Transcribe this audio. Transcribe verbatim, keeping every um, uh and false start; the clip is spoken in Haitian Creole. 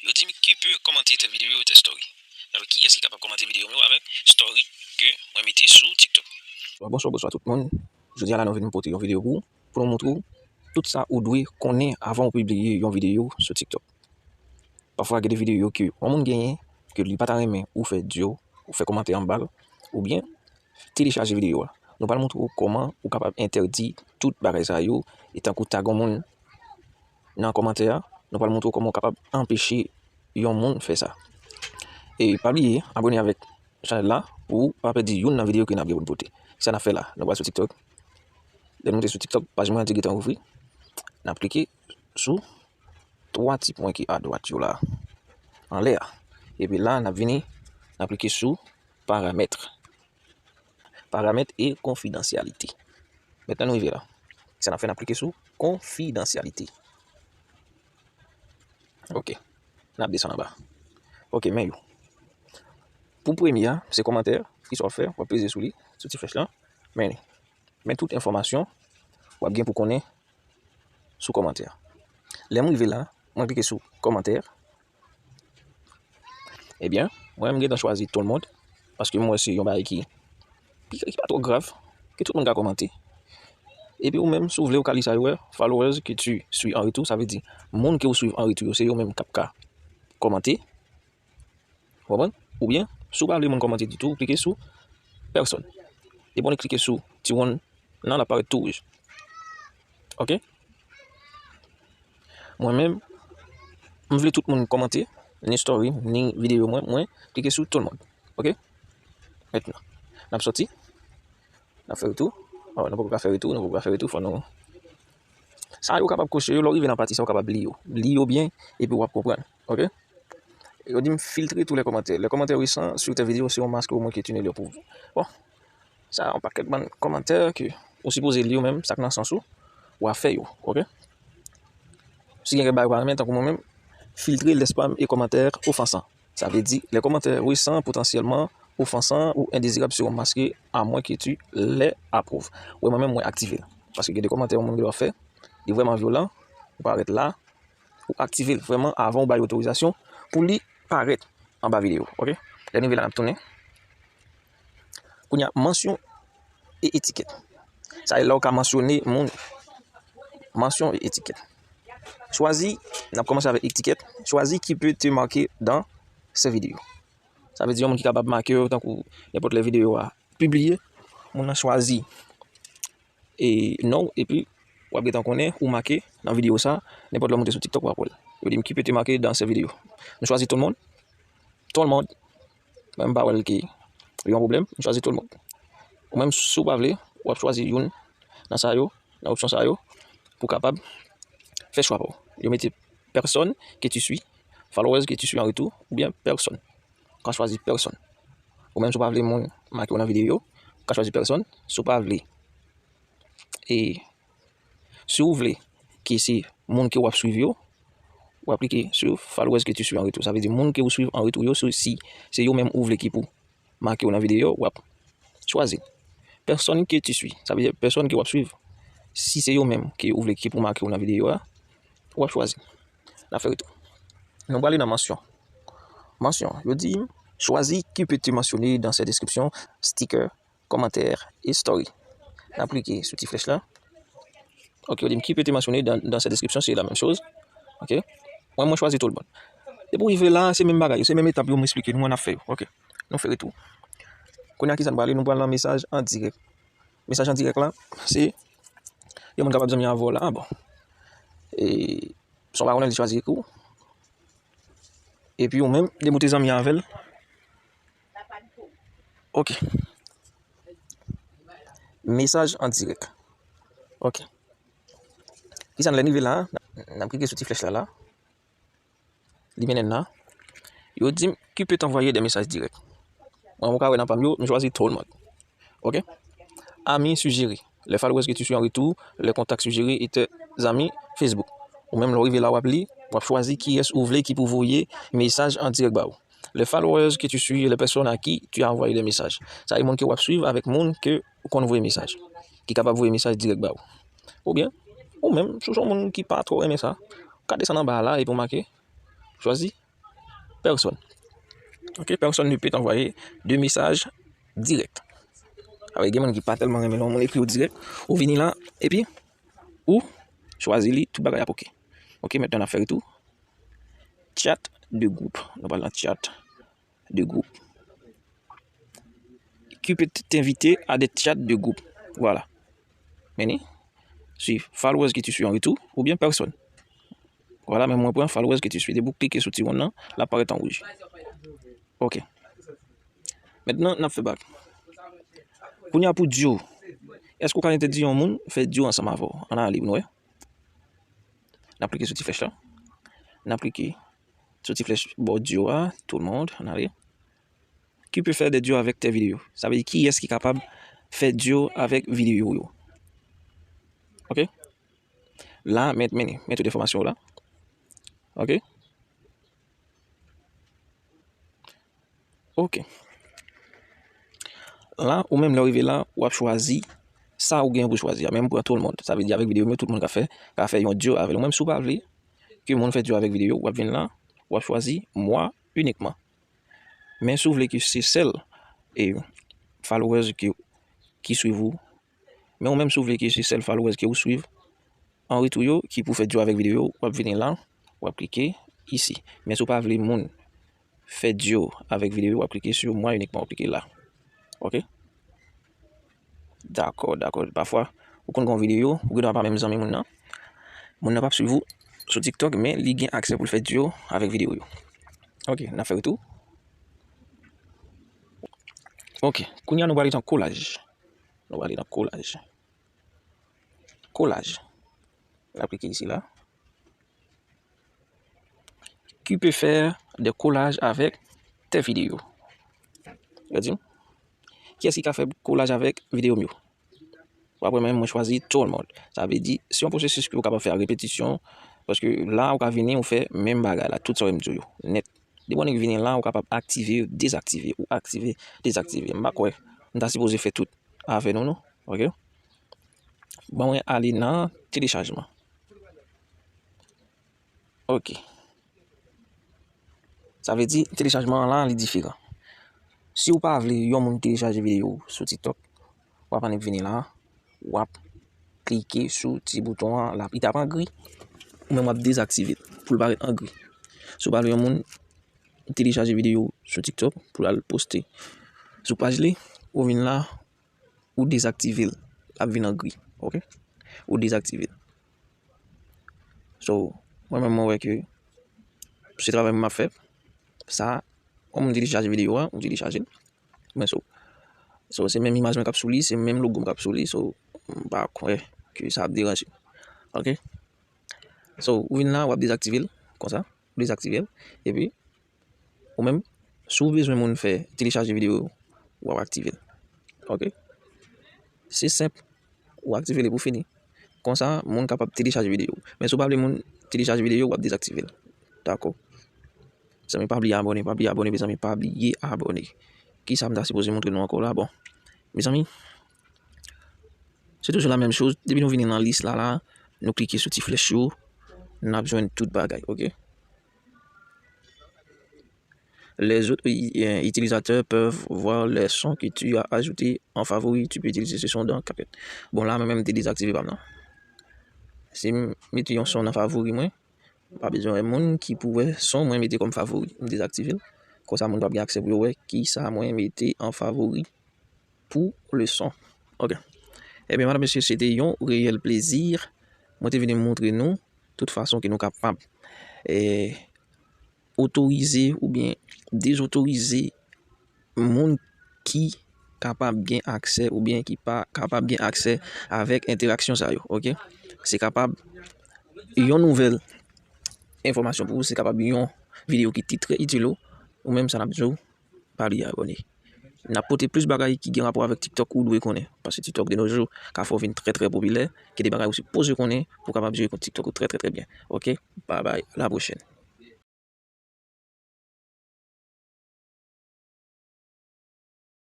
Yo di m qui peut commenter tes vidéos et tes stories. Alò, kiyès ki kapab kòmante videyo m yo avèk story ke mwen mete sou TikTok? Bonswa, bonswa, bonswa tout moun. Jodi a la, nou vin pote yon videyo pou ou, pou nou montre w tout sa ou dwe konnen avan ou pibliye yon videyo sou TikTok. Pafwa, gen de videyo ke yon moun genyen, ke li pa ta renmen ou fè di yo, ou fè kòmantè anba l, oubyen telechaje videyo a. Nou pral montre w kòman ou kapab entèdi tout bagay sa yo, e tankou tag yon moun nan kòmantè a, nou pral montre w kòman ou kapab anpeche yon moun fè sa. E pa bliye abòne avèk chanèl la pou w pa pèdi youn nan videyo ke n ap gen pou n pote. Kisa n ap fè la? Nou pral sou TikTok. Lè nou te sou TikTok, paj mwen an te gentan ouvri. N ap klike sou twa ti pwen ki adwat yo la, anlè a. Epi la, n ap vini, n ap klike sou paramèt. Paramèt e konfidansyalite. Mentnan nou rive la. Sa n ap fè, n ap klike sou konfidansyalite. Ok. N ap desann anba. Ok, men yo. Pou premye a, se kòmantè. Kisa w ap fè? W ap peze sou li, sou ti flèch lan. Men li. Men tout enfòmasyon w ap gen pou konnen sou kòmantè a. Lè m rive la, mwen klike sou kòmantè. Ebyen, mwen, m gentan chwazi tout moun, paske m wè se yon bagay ki, ki, ki pa twò grav, ke tout moun ka kòmante. Epi ou menm, si w vle, ou ka li sa yo, wè, followers que tu suis en retour, sa vle di, moun ke w swiv an retou yo, se yo menm k ap ka kòmante. Ou konprann? Oubyen, si w pa vle moun kòmante ditou, klike sou pèsòn. Epi w klike sou ti wonn nan, l ap parèt tou wouj. Ok? Mwen menm, m vle tout moun kòmante, ni story, ni videyo mwen, mwen klike sou tout moun. Ok? Mentnan, n ap sòti, n ap fè retou. Oh, nou poko ka fè retou, nou poko ka fè retou, fò nou. Sa yo kapab koche yo, lè w rive nan pati sa, w kapab li yo. Li yo byen, epi w ap konprann. Ok? Yo di m filtrer tous les commentaires. Les commentaires récents sur tes vidéos seront masqués au moins que tu ne les approuves. Bon, sa yon pakèt bann kòmantè ke ou sipoze li ou menm, sa k nan sans ou, w a fè yo, ok? Si gen kèk bagay ou pa renmen, tankou mwen menm, filtre les spams et commentaires offensants. Sa vle di, les commentaires récents potentiellement offensants ou indésirables seront masqués à moins que tu les approuves. Wè, mwen menm, mwen aktive l. Paske gen de kòmantè yon moun gen dwa fè, li vrèman vyolan, ou parèt la, ou aktive l vrèman avan ou bay otorizasyon pou li parèt anba videyo, ok? Lè n rive la, n ap tounen. Kounye a, mention et étiquette. Sa e lè w ka mansyone moun. Mention et étiquette. Chwazi, n ap kòmanse avèk etiquette. Choisis qui peut te marquer dans ces vidéos. Sa vle di yon moun ki kapab make w tankou nenpòt lè videyo a pibliye. Moun nan chwazi e non w, epi w ap gentan konnen ou make nan videyo sa, nenpòt lè w monte sou TikTok w ap wè l. Yo di m qui peut te marquer dans ces vidéos. Nou chwazi tout moun. Tout moun. Mwen m pa wè l ki yon pwoblèm. M chwazi tout moun. Ou menm, si w pa vle, w ap chwazi youn nan sa yo, nan opsyon sa yo, pou kapab fè chwa pa w. Yo mete personne que tu suis, followers que tu suis en retour, oubyen pèsòn. Ou ka chwazi pèsòn. Ou menm, si w pa vle moun make w nan videyo, ou ka chwazi pèsòn. Si w pa vle, e si w vle ke se moun ke w ap swiv yo, w ap klike sou followers que tu suis en retour. Sa vle di moun ke w swiv an retou yo, si, si se yo menm ou vle ki pou make w nan videyo, w ap chwazi. Personne que tu suis, sa vle di pèsòn ke w ap swiv. Si se yo menm ke ou vle ki pou make w nan videyo a, w ap chwazi. N ap fè retou. Nou prale nan mention. Mention, yo di, choisis qui peut te mentionner dans ses descriptions, stickers, commentaires et stories. N ap klike sou ti flèch la. Ok, yo di m qui peut te mentionner dans, dans ses descriptions, c'est la même chose. Ok. Mwen, mwen chwazi tout le monde. Depi w rive la, se menm bagay yo, se menm etap yo m esplike nou an ap fè yo. Ok. Nou fè retou. Kounye a, kisa n prale? Nou pral nan mesaj an dirèk. Mesaj an dirèk la, se yon moun kapab zanmi avè w la. Ah bon. E, se yon bagay ou chwazi ekri w. Epi ou menm, depi w te zanmi avè l. Ok. Mesaj an dirèk. Ok. Kisa n, lè n rive la, n ap klike sou ti flèch la, la. Li mennen n la. Yo di m, qui peut t'envoyer des messages directs. Mwen, ou ka wè nan pa m yo, m chwazi tout le monde. Ok? Amis suggérés. Les followers que tu suis en retour, les contacts suggérés et tes amis Facebook. Ou menm, lè w rive la, w ap li, w ap chwazi kiyès ou vle ki pou voye mesaj an dirèk ba w. Les followers que tu suis, les personnes à qui tu as envoyé des messages. Sa e moun ke w ap swiv avèk moun ke ou konn voye mesaj. Ki kapab voye mesaj dirèk ba w. Oubyen, ou menm, si w se yon moun ki pa twò renmen sa, ou ka desann anba a la epi w make, chwazi Personne. Ok, personne ne peut t'envoyer de message direct. Alò, gen moun ki pa tèlman renmen lè yon moun ekri yo dirèk. Ou vini la, epi ou chwazi li, tout bagay ap ok. Ok, mentnan n ap fè retou. Chat de groupe. Nou pral nan chat de groupe. Qui peut t'inviter à des chats de groupe? Voilà. Meni, si followers que tu suis en retour, oubyen personne. Voilà, men mwen pran followers que tu suis. Depi w klike sou ti wonn nan, l ap parèt an wouj. Ok. Mentnan, n ap fè bak. Kounye a pou duo. Èske w ka entèdi yon moun fè duo ansanm avè w? Ann ale pou n wè. N ap klike sou ti flèch la. N ap klike sou ti flèch bò duo a. Tout le monde, ann ale. Qui peut faire des duos avec tes vidéos? Sa vle di, kiyès ki kapab fè duo avèk videyo w yo? Ok? La, met, meni, met tout enfòmasyon w la. Ok? Ok. La, ou menm lè w rive la, w ap chwazi sa ou gen pou chwazi a. Men m pran tout le monde. Sa vle di avèk videyo m yo, tout moun ka fè, ka fè yon duo avè l. Ou menm si w pa vle ke moun fè duo avèk videyo, w ap vin la, w ap chwazi moi uniquement. Men si w vle ke se sèl e followers ke, ki swiv ou, men ou menm si w vle ke se sèl followers ke ou swiv, an retou yo, ki pou fè duo avèk videyo, w ap vini la, w ap klike isi. Men si w pa vle moun fè duo avèk videyo, w ap klike sou moi uniquement, w ap klike la. Ok? Dakò, dakò. Pafwa, ou konn gen yon videyo, ou gendwa pa menm zanmi moun nan. Moun nan p ap swiv ou sou TikTok, men li gen aksè pou l fè duo avèk videyo yo. Ok, n ap fè retou. Ok, kounye a nou prale nan kolaj. Nou prale nan kolaj. Kolaj. N ap klike isi la. Qui peut faire des collages avec tes vidéos? Gade, kiyès ki ka fè kolaj avèk videyo m yo? W ap wè menm mwen chwazi tout le monde. Sa vle di, se yon pwosesis ke w kapab fè a repetisyon, paske la, ou ka vini, ou fè menm bagay la, tout sa w wè m di w yo, nèt. Depi w annik vini la, ou kapab aktive, dezaktive, ou aktive, dezaktive. M pa kwè m ta sipoze fè tout avè nou, non. Ok? Ban mwen ale nan telechajman. Ok. Sa vle di, telechajman an la, li diferan. Si w pa vle yon moun telechaje videyo w sou TikTok, w ap annik vini la, w ap klike sou ti bouton an, l ap, li t ap an gri, ou menm w ap dezaktive l pou l parèt an gri. Si w pa vle yon moun telechaje videyo w sou TikTok pou l al poste sou paj li, ou vin la, ou dezaktive l, l ap vin an gri, ok? Ou dezaktive l. So, mwen menm, mwen wè ke se travay mwen m ap fè. Sa, kòm m telechaje videyo a, m telechaje l. Men so, so, se menm imaj mwen k ap sou li, se menm logo m k ap sou li, so, m pa kwè ke sa ap deranje. Ok? So, ou vin la, w ap dezaktive l, konsa, ou dezaktive l, epi, ou menm, si w bezwen moun fè telechaje videyo, w ap aktive l. Ok? Se senp. Ou aktive li pou fini. Konsa, moun kapab telechaje videyo. Men si w pa vle moun telechaje videyo, w ap dezaktive l. Dakò. Mezanmi, pa bliye abòne, pa bliye abòne, mezanmi, pa bliye abòne. Kisa m ta sipoze montre nou ankò la? Bon, mezanmi, se toujou la menm choz. Depi nou vini nan lis la, la, nou klike sou ti flèch yo, n ap jwenn tout bagay, ok? Les autres i- euh, utilisateurs peuvent voir les sons que tu as ajoutés en favori. Tu peux utiliser ce son dans CapCut. Bon, la, mwen menm, m te dezaktive pa m nan. Si m mete yon son nan favori mwen, pa bezwen wè moun ki pou wè son mwen mete kòm favori. M dezaktive l. Konsa, moun p ap gen aksè pou yo wè ki sa mwen mete an favori pou le son. Ok. Ebyen, madam, mesye, se te yon reyèl plezi. Mwen te vin montre nou tout fason ke nou kapab, eh, otorize oubyen dezotorize moun ki kapab gen aksè oubyen ki pa kapab gen aksè avèk entèraksyon sa yo, ok? Se kapab yon nouvèl enfòmasyon pou ou, se kapab yon videyo ki te trè itil ou, ou menm sa n ap di w, pa bliye abòne. N ap pote plis bagay ki gen rapò avèk TikTok ou dwe konnen, paske TikTok de nos jours ka fè w vin trè, trè popilè, gen de bagay ou sipoze konnen pou w kapab jere kont TikTok ou trè, trè, trè byen. Ok? Bye bye, la pwochèn.